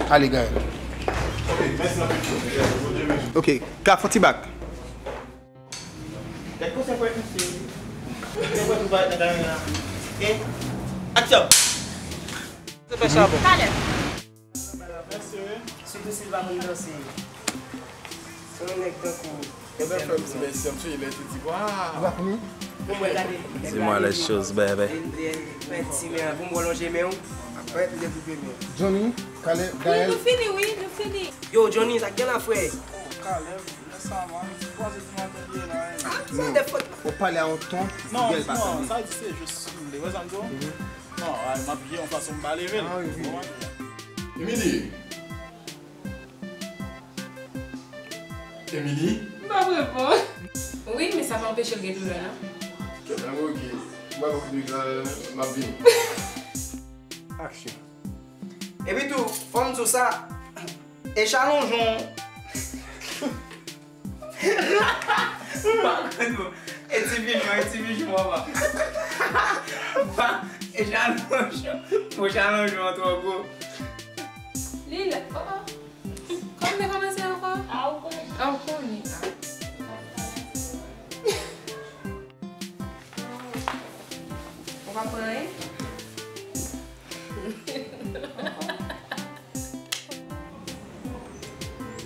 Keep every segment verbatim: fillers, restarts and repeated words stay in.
Ale, Gaël. Ok, ka fè ti bak. Gad konsèy pou misye. Gad konsèy pou misye. E, aksyon! Se fè chabon. Talè. Sitou si l pa konn danse. Se yon nèg tankou w. Ebyen, fè m ti bèsye, m sou lè ti di, waw. Ou pa fini? Bon, mwen gade. Dis-moi les choses, bébé. Fè ti men an pou m pran lonje men w. Apre, m dekoupe men. Johnny, Caleb, Gaël. Wi, nou fini, wi, nou fini. Yo, Johnny, sa k gen la, frè? Oh, Caleb, men sa, man. Kwaze ti maten li ye la, hein. Ah, sa de fòt. Ou pale a yon ton ki fidèl pa sa. Non, sa di se jis simile. Wè sa m di w? Non, ay, m ap ye yon fason m pa leve l. Ah, wi, wi. Emily. Emily? M p ap reponn. Wi, men sa pa anpeche l gen doulè, non. Kèt, ok. M ap okipe gran, m ap vini. Aksyon. Epi tou, fò m di w sa, e chalonjon. M pa konn, bon. E ti pijon, e ti pijon, papa. Pa, e chalonjon. Bon, chalonjon an twò gwo. Li la, oh, oh. Kòman te kòmanse ankò? A, ou konnen. A, ou konnen. A. Ou pa pran anyen?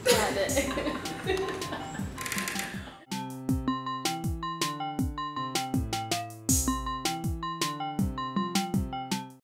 Talè.